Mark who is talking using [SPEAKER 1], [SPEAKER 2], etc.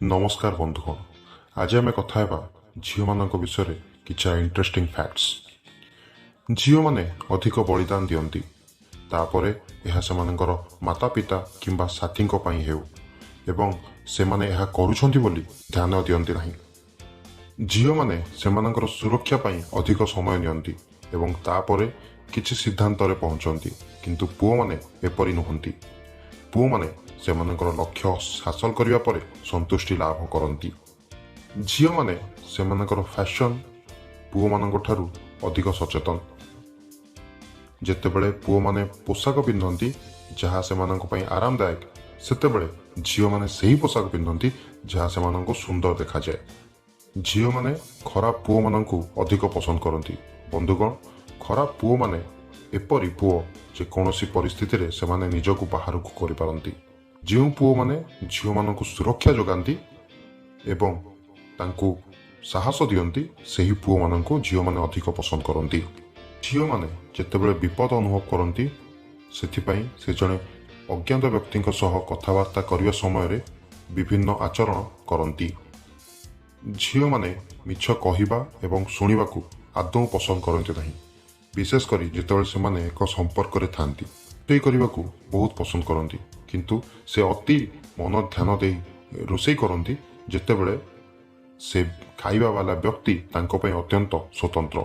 [SPEAKER 1] ନମସ୍କାର ବନ୍ଧୁଗଣ, ଆଜି ଆମେ କଥା ହେବା ଝିଅମାନଙ୍କ ବିଷୟରେ କିଛି ଇଣ୍ଟରେଷ୍ଟିଂ ଫ୍ୟାକ୍ଟସ୍। ଝିଅମାନେ ଅଧିକ ବଳିଦାନ ଦିଅନ୍ତି, ତାପରେ ଏହା ସେମାନଙ୍କର ମାତା ପିତା କିମ୍ବା ସାଥୀଙ୍କ ପାଇଁ ହେଉ, ଏବଂ ସେମାନେ ଏହା କରୁଛନ୍ତି ବୋଲି ଧ୍ୟାନ ଦିଅନ୍ତି ନାହିଁ। ଝିଅମାନେ ସେମାନଙ୍କର ସୁରକ୍ଷା ପାଇଁ ଅଧିକ ସମୟ ନିଅନ୍ତି ଏବଂ ତାପରେ କିଛି ସିଦ୍ଧାନ୍ତରେ ପହଞ୍ଚନ୍ତି, କିନ୍ତୁ ପୁଅମାନେ ଏପରି ନୁହନ୍ତି। ପୁଅମାନେ ସେମାନଙ୍କର ଲକ୍ଷ୍ୟ ହାସଲ କରିବା ପରେ ସନ୍ତୁଷ୍ଟି ଲାଭ କରନ୍ତି। ଝିଅମାନେ ସେମାନଙ୍କର ଫ୍ୟାସନ୍ ପୁଅମାନଙ୍କ ଠାରୁ ଅଧିକ ସଚେତନ। ଯେତେବେଳେ ପୁଅମାନେ ପୋଷାକ ପିନ୍ଧନ୍ତି ଯାହା ସେମାନଙ୍କ ପାଇଁ ଆରାମଦାୟକ, ସେତେବେଳେ ଝିଅମାନେ ସେହି ପୋଷାକ ପିନ୍ଧନ୍ତି ଯାହା ସେମାନଙ୍କୁ ସୁନ୍ଦର ଦେଖାଯାଏ। ଝିଅମାନେ ଖରାପ ପୁଅମାନଙ୍କୁ ଅଧିକ ପସନ୍ଦ କରନ୍ତି। ବନ୍ଧୁଗଣ, ଖରାପ ପୁଅମାନେ ଏପରି ପୁଅ ଯେ କୌଣସି ପରିସ୍ଥିତିରେ ସେମାନେ ନିଜକୁ ବାହାରକୁ କରିପାରନ୍ତି। ଯେଉଁ ପୁଅମାନେ ଝିଅମାନଙ୍କୁ ସୁରକ୍ଷା ଯୋଗାନ୍ତି ଏବଂ ତାଙ୍କୁ ସାହସ ଦିଅନ୍ତି, ସେହି ପୁଅମାନଙ୍କୁ ଝିଅମାନେ ଅଧିକ ପସନ୍ଦ କରନ୍ତି। ଝିଅମାନେ ଯେତେବେଳେ ବିପଦ ଅନୁଭବ କରନ୍ତି, ସେଥିପାଇଁ ସେ ଜଣେ ଅଜ୍ଞାତ ବ୍ୟକ୍ତିଙ୍କ ସହ କଥାବାର୍ତ୍ତା କରିବା ସମୟରେ ବିଭିନ୍ନ ଆଚରଣ କରନ୍ତି। ଝିଅମାନେ ମିଛ କହିବା ଏବଂ ଶୁଣିବାକୁ ଆଦୌ ପସନ୍ଦ କରନ୍ତି ନାହିଁ, ବିଶେଷ କରି ଯେତେବେଳେ ସେମାନେ ଏକ ସମ୍ପର୍କରେ ଥାଆନ୍ତି। ରୋଷେଇ କରିବାକୁ ବହୁତ ପସନ୍ଦ କରନ୍ତି, କିନ୍ତୁ ସେ ଅତି ମନ ଧ୍ୟାନ ଦେଇ ରୋଷେଇ କରନ୍ତି ଯେତେବେଳେ ସେ ଖାଇବା ବାଲା ବ୍ୟକ୍ତି ତାଙ୍କ ପାଇଁ ଅତ୍ୟନ୍ତ ସ୍ୱତନ୍ତ୍ର।